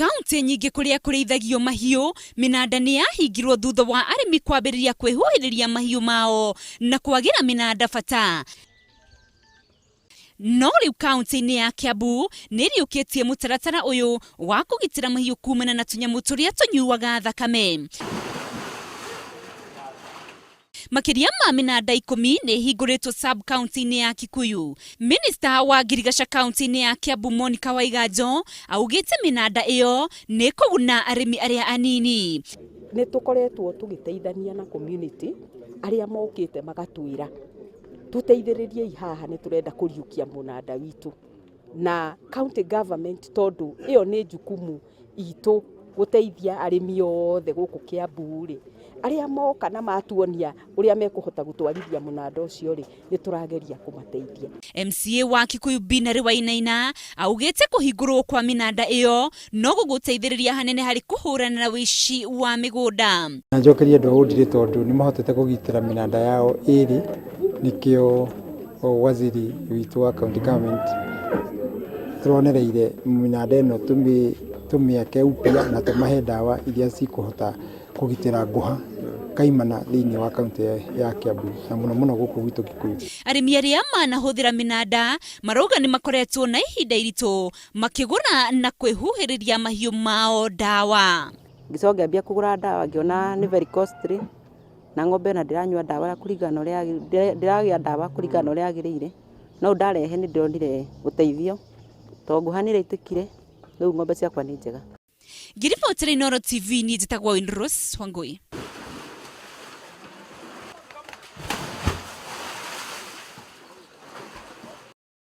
Kaunti nyingĩ kũrĩa kũrĩithagio mahiũ, mĩnanda nĩ yahingirwo thutha wa arĩmi kwambĩrĩria kwĩhuhĩrĩria mahiũ mao na kwagĩra mĩnanda bata. No rĩu kaunti-inĩ ya Kiambu nĩ ĩriũkĩtie mũtaratara ũyũ wa kũgitĩra mahiũ kumana na tũnyamũ tũrĩa tũnyuaga thakame. Makĩria ma mĩnanda ikũmi nĩ ĩhingũrĩtwo sub county-inĩ ya Kikuyu. Minista wa ngirigaca kaunti-inĩ ya Kiambu Monica Waiganjo augĩte mĩnanda ĩyo nĩ ĩkũguna arĩmi arĩa anini. Nĩ tũkoretwo tũgĩteithania na community arĩa mokĩte magatwĩra tũteithĩrĩriei haha nĩ tũrenda kũriũkia mũnanda witũ, na county government tondũ ĩyo nĩ jukumu itũ gũteithia arĩmi othe gũkũ Kiambu rĩ, arĩa moka na matuonia ũrĩa mekũhota gũtwarithia mũnanda ũcio rĩ, nĩ tũrageria kũmateithia. MCA wa Kikuyu Binary Wainaina augĩte kũhingũrwo kwa mĩnanda ĩyo no gũgũteithĩrĩria hanene harĩ kũhũrana na ũici wa mĩgũnda. Na njokerie andũ a Ũndirĩ tondũ nĩ mahotete kũgitĩra mĩnanda yao ĩrĩ, nĩkĩo waziri witũ wa county government tũronereire mĩnanda ĩno tũmĩake upya na tũmahe ndawa iria cikũhota kũgitĩra ngũha kaimana thĩinĩ wa kaunti ya Kiambu na mũno mũno gũkũ gwitũ Kikuyu. Arĩmi arĩa manahũthĩra mĩnanda marauga nĩ makoretwo na ihinda iritũ makĩgũra na kwĩhuhĩrĩria mahiũ mao ndawa. Ngĩcoka ngĩambia kũgũra ndawa ngĩona nĩ very costly na ng'ombe ona ndĩranyua ndawa kũringana na ũrĩa ndĩragĩa ndawa kũringana na ũrĩa yagĩrĩire, no ndarehe nĩ ndĩronire ũteithio tondũ ngũha nĩ ĩraitĩkire, rĩu ng'ombe ciakwa nĩ njega. Ngĩribotera Inooro TV niĩ njĩtagwo Winrose Wangũi.